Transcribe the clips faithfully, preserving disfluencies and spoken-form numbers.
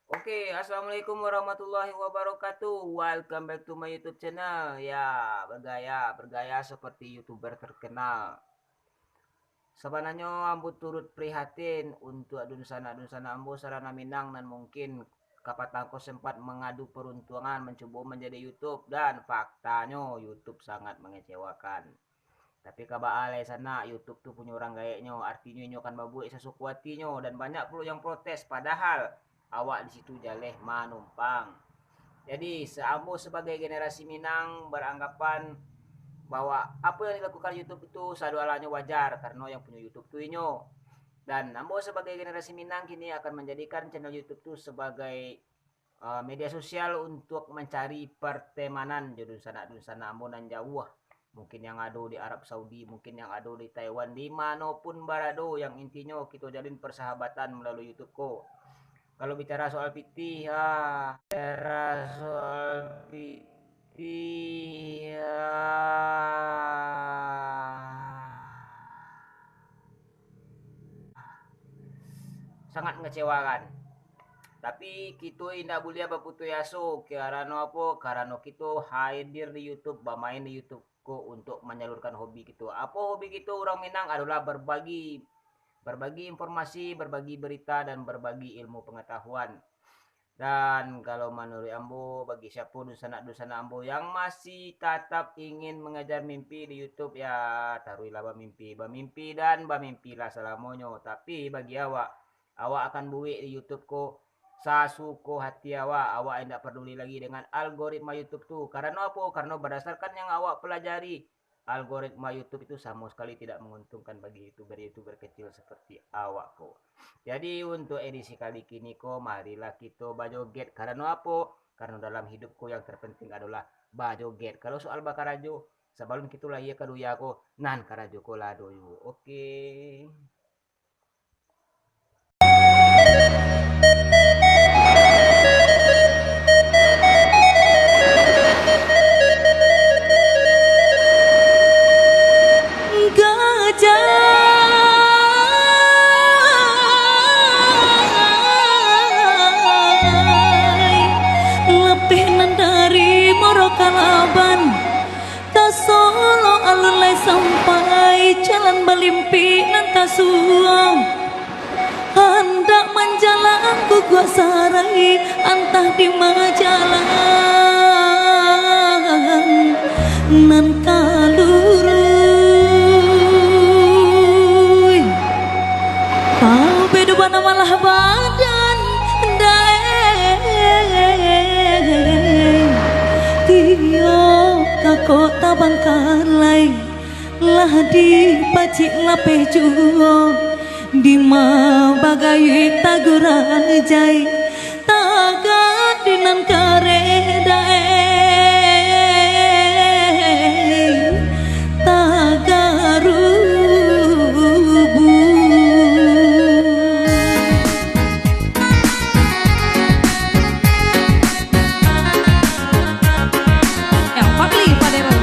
Oke, assalamualaikum warahmatullahi wabarakatuh. Welcome back to my YouTube channel. Ya, bergaya, bergaya seperti YouTuber terkenal. Sabananyo ambo turut prihatin untuak dunsanak-dunsanak ambo sarana Minang nan mungkin kapatang ko sempat mangadu peruntuangan mancubo manjadi YouTube, dan faktanyo YouTube sangat mengecewakan. Tapi ka baa lai sanak, YouTube tu punyo urang gaeknyo, artinyo inyo kan babuek sasuko atinyo, dan banyak pulo yang protes, padahal awak di situ jaleh manumpang. Jadi, sa-, ambo sabagai generasi Minang baranggapan bahwa apo yang dilakukan YouTube itu sadolahnyo wajar, karano yang punyo YouTube tu inyo. Dan ambo sabagai generasi Minang kini akan manjadikan channel YouTube tu sabagai, eh, media sosial untuk mancari pertemanan jo dunsanak-dunsanak ambo nan jauah. Mungkin yang ado di Arab Saudi, mungkin yang ado di Taiwan, di mano pun barado, yang intinyo kito jalin persahabatan melalui YouTube ko. Kalau bicara soal pitih, ah, bicara soal pitih, ah, sangat mengecewakan. Tapi kito indak buliah baputuih aso, karano apo? Karano kito hadir di YouTube, bamain di YouTube ko untuk manyalurkan hobi kito. Apo hobi kito urang Minang? Adolah berbagi, berbagi informasi, berbagi berita, dan berbagi ilmu pengetahuan. Dan kalau manuruik ambo, bagi siapo dunsanak-dunsanak ambo yang masih tatap ingin mengejar mimpi di YouTube, ya, taruihlah bamimpi, bamimpi, dan bamimpilah salamonyo. Tapi bagi awak, awak akan buek di YouTube ko sasuko hati awak. Awak indak paduli lagi dengan algoritma YouTube tu. Karano apo? Karano berdasarkan yang awak pelajari, algoritma YouTube itu samo sekali tidak menguntungkan bagi YouTuber-YouTuber kecil seperti awak ko. Jadi, untuk edisi kali kini ko, marilah kito bajoget. Karano apo? Karano dalam hidup ko yang terpenting adolah bajoget. Kalau soal bakarajo, sabalun kito lahia ka dunia ko, nan karajo ko lah doyo. Oke. Gajai, lapeh nan dari Muaro Kalaban, tasolo alun lai sampai, jalan balimpik nan tasuang. Handak manjalang guguak sarai, antah di ma jalan nan ka luruih. Pabeda bana malah badan, dae. Iyo, ka kota Bangkalai. Lah dipacik lapeh juo, dima bagai tagurak jai, tagak di nan kareh dae, tagak rubuh. Yang Fadli Padero.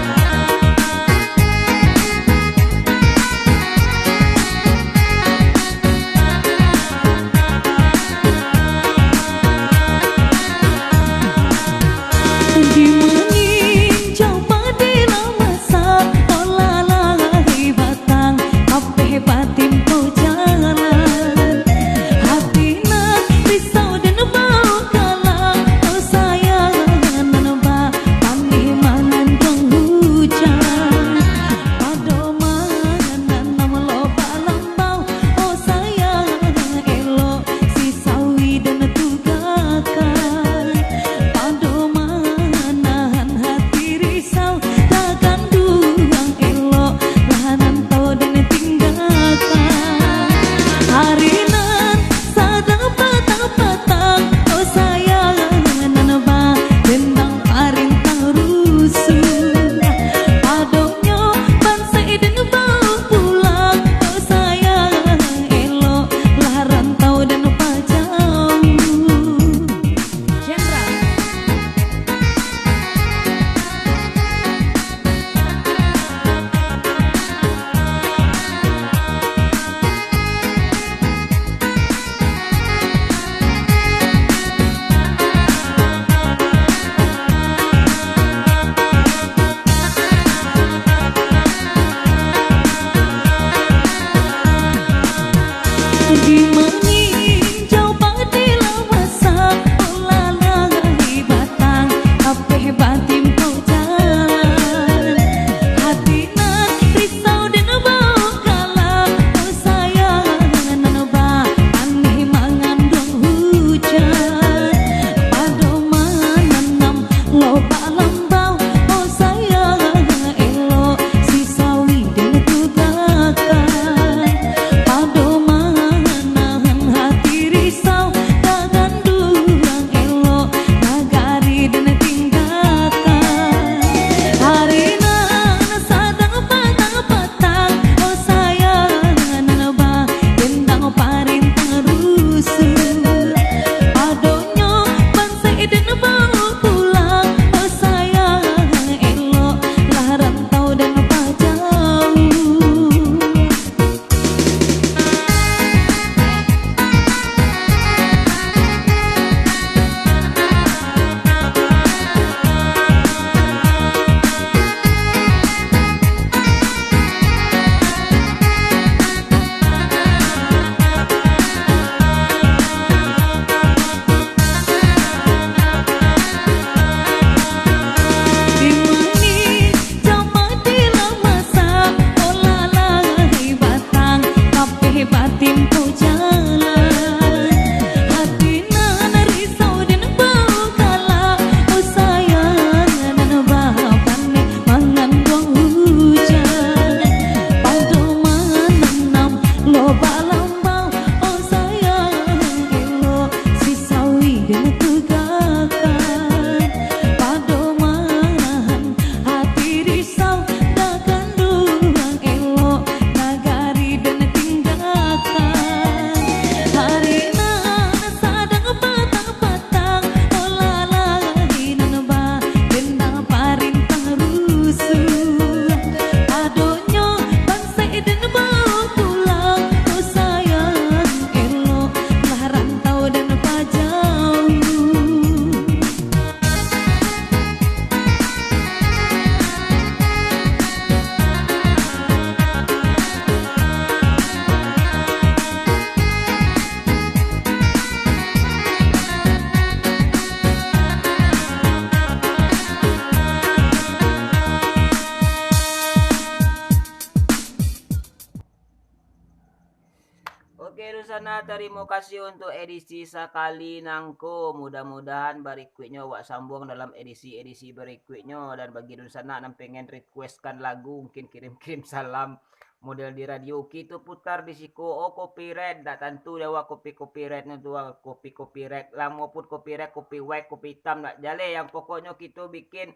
Tarimo kasih untuk edisi sakali nangko. Mudah-mudahan barikuiknyo awak sambuang dalam edisi-edisi barikuiknyo. Dan bagi dunsanak nan pengen requestkan lagu, mungkin kirim-kirim salam model di radio, kito putar di siko. Oh, copyright, ndak tantu dek awak kopi copyright nyo tu, ah, kopi copyright. Lamo pun copyright, kopi white, kopi itam, ndak jaleh. Yang pokoknyo kito bikin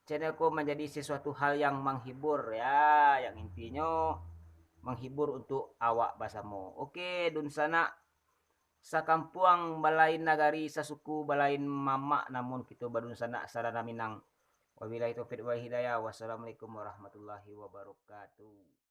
channel ko manjadi sesuatu hal yang manghibur, ya, yang intinyo manghibur untuk awak basamo. Oke, dunsanak sakampuang balain nagari, sasuku balain mamak, namun kito badunsanak sadana Minang. Wabillahi taufiq wal hidayah. Wassalamualaikum warahmatullahi wabarakatuh.